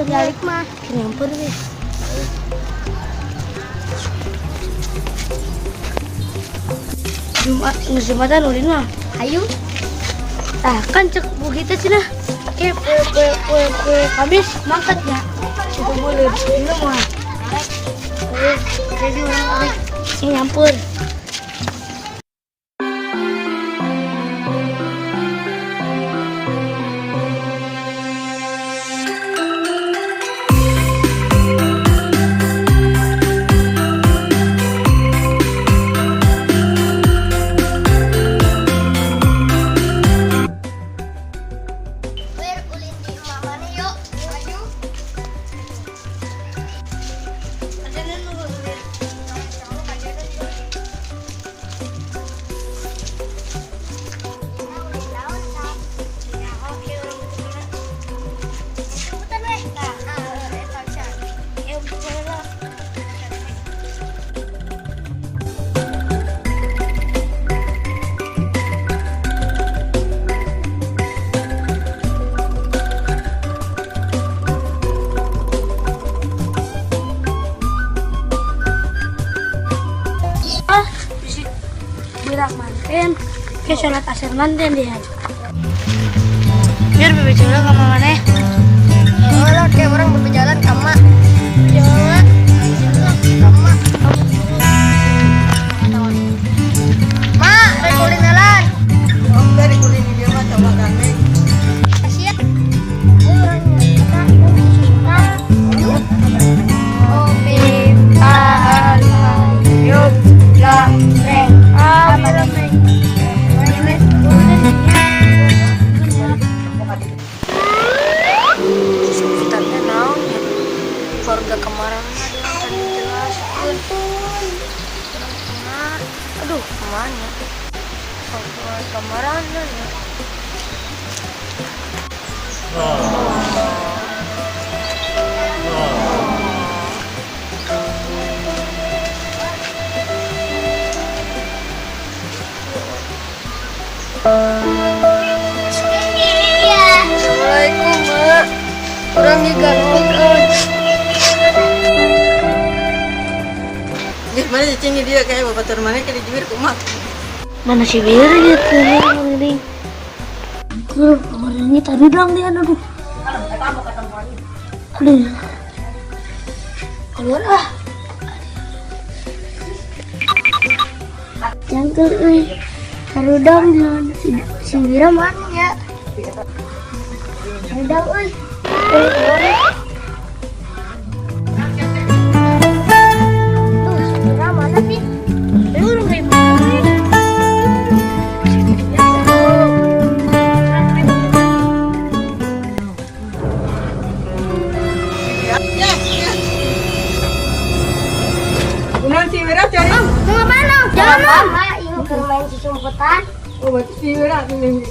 Balik mah. Nyampur deh. Jumat geus Jumatan ulin mah. Hayu. Ah, kan cek bu kita cenah. Ke poe poe poe poe Kamis mangkat ya. Itu boleh. Ini mah. Eh, jadi urang abis sing nyampur. Wir ulin di imah mana yuk? Ayo. Ada nu ulin. Ulin naon, Sa? Oke, urang betul. Sebutan weh. Nah, eta bisa. Ya, betul lah. Ah, bisi berak manten, ke sholat asar manten dia. Biar bebejalan ka mana? Oh, lah kayak urang berjalan ka mak. Jalan. Ka mak. Mak, rek ulin jalan. Oke, rek ulin di dieu mah coba gandeng. Kasih ya. Ayo urang kita. O B A L Yuk, la, re, a, b, r, m. Sebutannya naon ya, keluarga kemarin mah tadi dijelaskan orang kemar, aduh, kemana keluarga kemarin ya? Assalamualaikum, Mak. Urang diganggu euy. Geus mana cicing di dieu kayak babatur mana ke dijuir kumaha. Mana si Wira gitu ini. Aduh, orangnya tadi dong dia, aduh. Aduh. Keluar ah. Jangkul euy. Tarudang jangan si Wira mana ya? Tarudang euy. Eh, keluar ya. Tuh, si Wira mana sih? Lu orang kayak mana? Ya, ya. Kunaon si Wira cari? Mau ngapain, Om? Jangan, Om. Ini ke main susumputan. Oh, berarti si Wira ini.